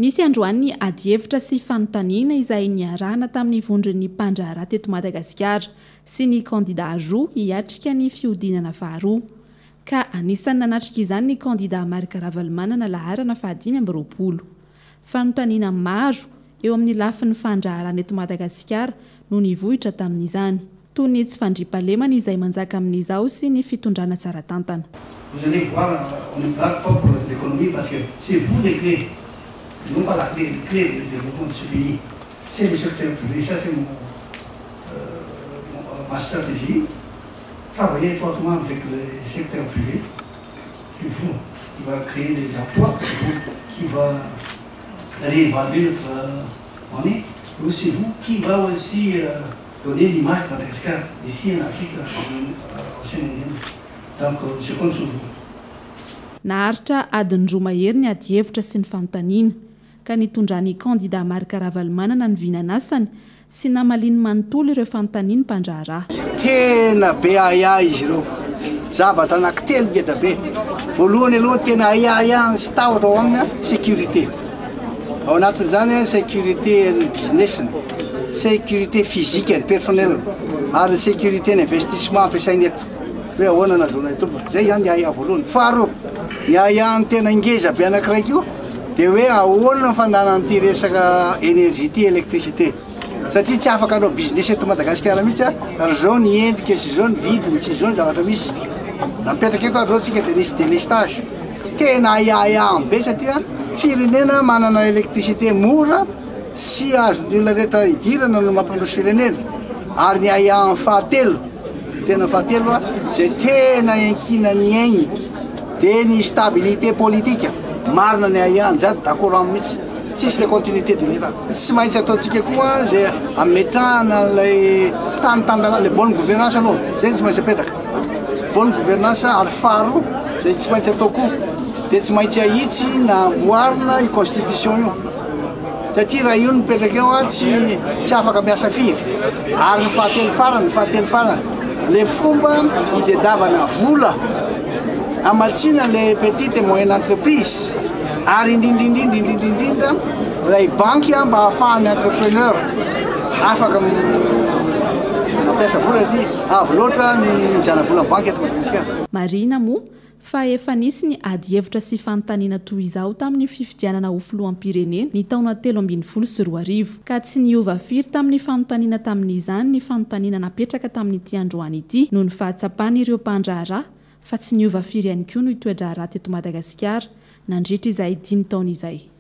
Nisy androany ny adihevitra sy fanontaniana izay niarahana tamin'ny vondron'ny mpandraharaha teto Madagasikara sy ny kandidà roa hiatrika ny fihodinana faharoa. Ka anisan'ny nanatrika izany ny kandidà Marc Ravalomanana laharana faha-25. Fanontaniana maro eo amin'ny lafiny fandraharana eto Madagasikara no nivohitra tamin'izany. Toy ny tsy fandriampahalemana izay manjaka amin'izao sy ny fitondrana tsara tantana. Vous allez voir, on ne blague pas pour l'économie parce que c'est vous les clés, non pas la clé, les clés du développement de ce pays, c'est le secteur privé, ça c'est mon, euh, ma stratégie, travailler étroitement avec le secteur privé, c'est vous qui va créer des emplois, c'est vous qui va réévaluer notre monnaie, c'est vous qui va aussi euh, donner l'image de Madagascar ici en Afrique, en Indienne. Donc je compte sur vous. Naharitra adiny roa mahery ny adihevitra sy ny fanontaniana, ka nitondran'ny kandidà Marc Ravalomanana ny vinan'asany sy namaliany manontolo ireo fanontanian'ny mpandraharaha. Tena be ahiahy izy ireo. Zavatra anankitelo ngeda be. Voalohany aloha tena ahiahiahiny sy tahotra ao aminy sécurité. Ao anatin'izany sécurité ny business-ny, sécurité physique ny personnel ary ny sécurité ny investissement ampiasainy eto. Hoe ahoana no ahazoana tombony. Zay izany ny ahiahy voalohany. Faharoa, ny ahiahiny tena ngeza be anankiray koa dia hoe ahoana ny fandanana ity resaka énergie ity, électricité. Satria tsy afaka hanao business eto Madagasikara mihitsy ary zao ny endrika sy zao ny vidiny sy zao ny zavatra misy. Napetraka eto ary zao tsika dia nisy délestage. Tena ahiahiahiny be satria firenena manana électricité mora sy azon'ny olona rehetra idirana no mampandroso firenena. Ary ny ahiahiny fahatelo, tena fahatelo izay tena iankinan'ny ainy dia ny stabilité politique. Marina ny ahiahiny zany, d'accord aminy mihitsy. Tsisy le continuité de l'État. Tsy maintsy ataontsika koa zay ametrahana an'ilay tany tan-dalàna, le bonne gouvernance aloha, zay no tsy maintsy apetraka. Bonne gouvernance ary faharoa zay tsy maintsy atao koa dia tsy maintsy ahitsy na amboarina io constitution io. Satria raha io no mipetraka eo tsy tsy afaka miasa firy. Ary ny fahatelo farany, ny fahatelo farany, le fomba hitedavana vola hamatsiana le petite et moyenne entreprise ary indrindra indrindra indrindra indrindra ilay banky mba ahafahan'ny entrepreneur afaka mampiasa vola satria avo loatra ny zanabolan'ny banky eto Madagasikara. Marihina moa fa efa nisy ny adihevitra sy fanontaniana toy izao tamin'ny fifidianana ho filoham-pirenena ny taona 2013, ka tsy niova firy tamin'ny fanontaniana tamin'izany ny fanontaniana napetraka tamin'ity androany ity noho ny fahatsapan'ireo mpandraharaha fa tsy niova firy ihany koa ny toe-draharaha teto Madagasikara nandritra izay dimy taona izay.